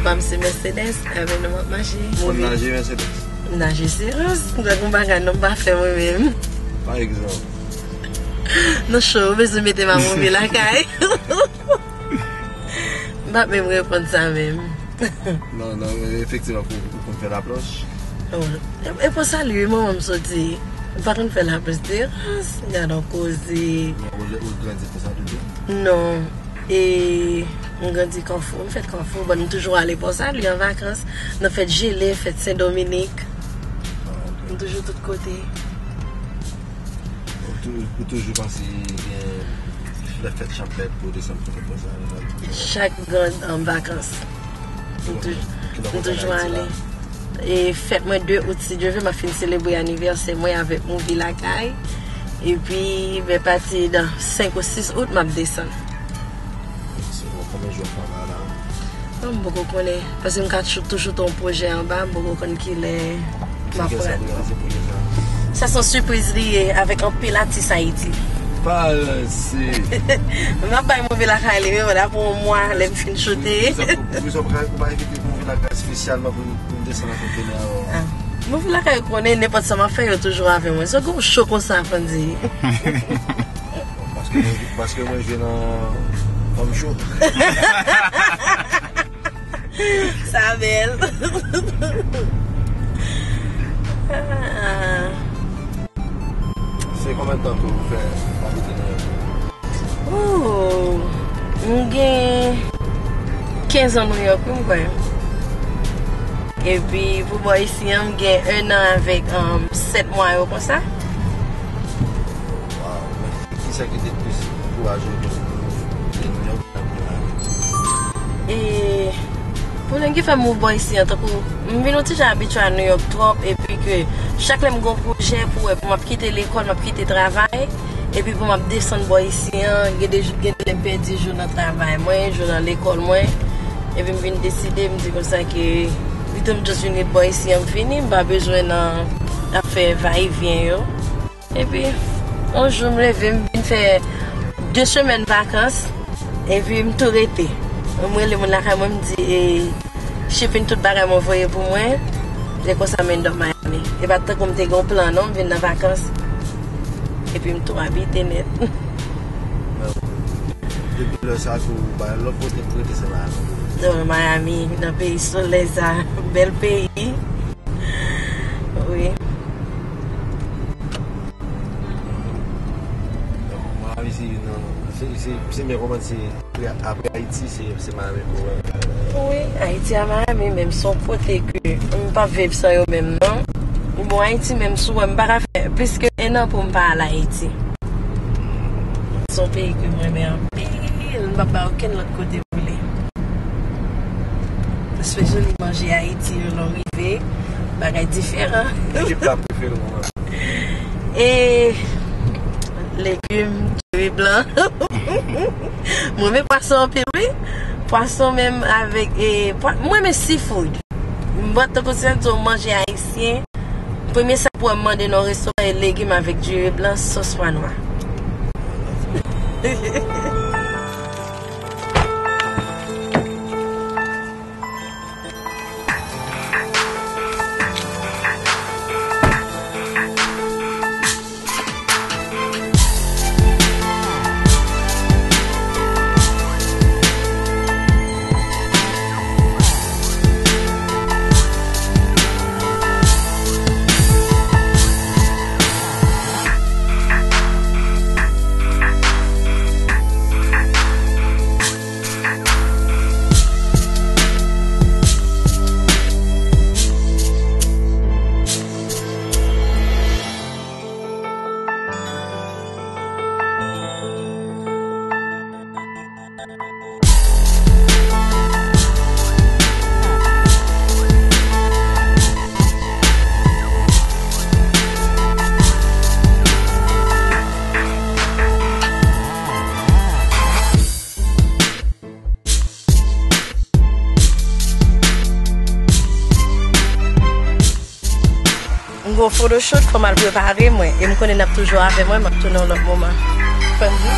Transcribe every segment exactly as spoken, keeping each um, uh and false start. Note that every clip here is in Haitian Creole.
Pa m se Mercedes, avè nou m ap mache. Konn naje Mercedes? Naje se rans. M kwè gon bagay non m pa fè mwen menm. Pa egzanp. Non cho, ou bezwen mete m a move lakay. M p ap menm reponn sa menm. Non, non, efektivman, pou, pou konn fè laplanch. Oh, e, e pou sali, wi, manman m soti. M pa konn fè laplanch, se rans. Gad on koze. Men ou, ou grandi konsa tou? Non. E m grandi Kafou, m fèt Kafou, but m toujou ale Pòsali an vakans. Nan fèt Jele, fèt Sen Dominik. Ah, ok. M toujou tout kote. Ou tou-, ou toujou pase gen lè fèt Chanplèt pou w desann pou fèt Pòsali? Chak gran, um, vakans. M toujou, m toujou ale. E fèt mwen de out, si Dye vle, m ap fin selebre anivèsè mwen avèk Movie Lakay. Epi, ben, pati dan senk ou sis out, m ap desann. Se bon, konbyen jou w ap fè la? Bon, m poko konnen. Paske m ka chou-, toujou t on pwojè anba, m poko konn kilè m ap pran. Sa se pwojè sa? Sa se yon sipriz li ye avèk anpil atis Ayiti. Pase. M ap bay Movie Lakay li, wi, men apre yon mwa, lè m fin choute. Poukisa, poukisa w pa, ou pa envite Movie Lakay espesyalman pou, pou m desann nan kontenè a? Ah. Movie Lakay konnen nenpòt sa m ap fè, yo toujou avè mwen. So, gon cho konsa, Fandy. Paske mwen, paske mwen jwe nan Fanm Cho. Sa bèl. Ah. Se konbyen tan tou ou fè w abite Nouyòk? Oh, m gen kenz an Nouyòk, wi, m kwè. Epi, pou bò isi an, m gen en an avèk, um, sèt mwa yo konsa. Wow, men kisa ki te plis ankouraje w pou w kite Nouyòk? E pwoblèm ki fè m move bò isi an, tankou m vin yon ti jan abitye a Nouyòk twòp, epi ke chak lè m gen yon pwojè pou wè, pou m ap kite lekòl, m ap kite travay, epi pou m ap desann bò isi an, gen de, gen de lè m pèdi jou nan travay mwen, jou nan lekòl mwen, epi m vin deside, m di konsa ke pito m just vin ret bò isi an, m fini, m pa bezwen nan ap fè va e vyen yo. Epi, yon jou m leve, m vin fè de semèn vakans, epi m tou rete. M rele moun lakay mwen, m di, e, shipping tout bagay mwen voye pou mwen, e konsa m end up Miami. E pa t tankou m te gen yon plan, non, m vin nan vakans, epi m tou abite nèt. Depi lè sa tou, ou pa lòt kote pou rete, se Miami. Non, Miami, nan peyi solèy sa, bèl peyi. Wi. Donk, Miami se youn nan, se, se, se premye kòmanse apre, apre Ayiti, se, se Miami pou wè. Wi, Ayiti a Miami menm, se yon kote ke m p ap viv san yo menm, non. Bon, Ayiti menm, si w wè m pa ka fè plis ke en an pou m pa al Ayiti. Se yon peyi ke m renmen anpil, m p ap bay okenn lòt kote. Especially manje Ayiti yo lè w rive, bagay diferan. Ki pla prefere w an? E legim, diri blan. Mwen renmen pwason anpil, wi. Pwason menm avèk, e, pwa-, mwen renmen seafood. Mwen tankou si w manje ayisyen, premye sa pou wè m mande nan yon restoran e legim avèk diri blan, sòs pwa nwa. M gon photoshoot, fò m al prepare mwen. E m konnen n ap toujou avè mwen, m ap tounen yon lòt moman. Fè m di.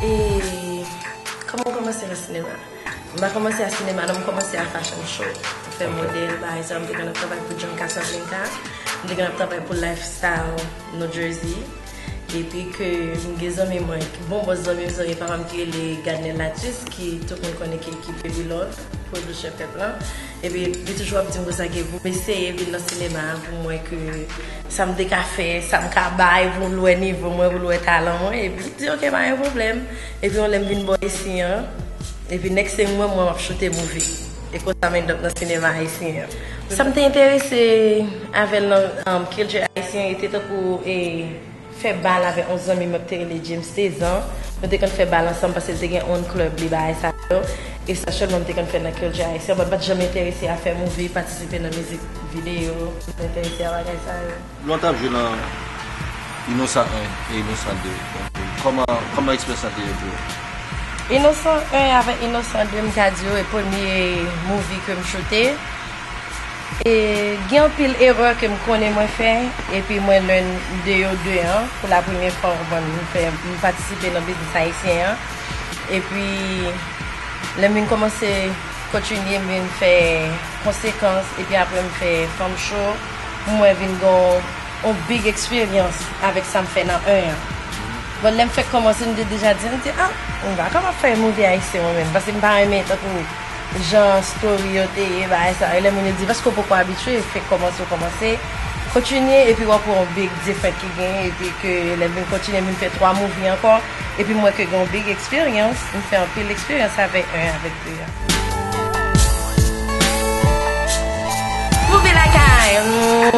E kòman w kòmanse nan sinema? M pa kòmanse a sinema, non, m kòmanse a fashion show. M fè modèl, bagay sa, m te konn ap travay pou John Casablanca, m te konn ap travay pou Lifestyle New Jersey. Epi ke m gen zanmi mwen, bon, bon zanmi m, zanmi papa m ki rele Gadnel Latus, ki tout moun konnen ki, ki Baby Love, pwodisè pèp lan. Epi li toujou ap di m konsa ke pou m eseye vin nan sinema a, pou m wè ke sa m te ka fè, sa m ka bay, pou l wè nivo mwen, pou l wè talan mwen. Epi li di, "Ok, pa gen pwoblèm." Epi yon lè m vin bò isi an, epi next thing mwen, mwen m ap choute movie. E konsa m end up nan sinema ayisyen an. Sa m te enterese avè l nan, um, culture ayisyen, e te tankou, e, fè bal avèk yon zanmi mwen ki te rele James Tezan. Nou te konn fè bal ansanm paske l te gen yon club li, bagay sa yo. E sa sèlman m te konn fè nan culture ayisyen, but m pa t janm enterese a fè movie, patisipe nan mizik videyo. M te enterese a bagay sa yo. Lè w t ap jwe nan Inosan en e Inosan de, kòman, kòman eksperyans lan te ye pou ou? Inosan en avèk Inosan de, m ka di yo, e premye movie ke m choute. E gen anpil erè ke m konnen mwen fè, epi mwen learn de yo de an, pou la premyè fwa, w konprann, m fè, m patisipe nan biznis ayisyen an. Epi, lè m vin kòmanse kontinye, m vin fè Konsekans, epi apre m fè Fanm Cho, m wè vin gen yon, yon big eksperyans avèk sa m fè nan en an. Bon, lè m fèk kòmanse, m te deja di, m di, "Ah, m pa kapab fè movie ayisyen mwen menm," paske m pa renmen tankou jan story yo te ye, bagay sa. E lè moun yo di, "Paske w poko abitye," fèk kòmanse, w kòmanse, kontinye, epi w ap wè yon big different ki genyen, epi ke lè m vin kontinye, m vin fè twa movie ankò, epi m wè ke gen yon big eksperyans, m fè anpil eksperyans avèk en, avèk de an. Movie Lakay!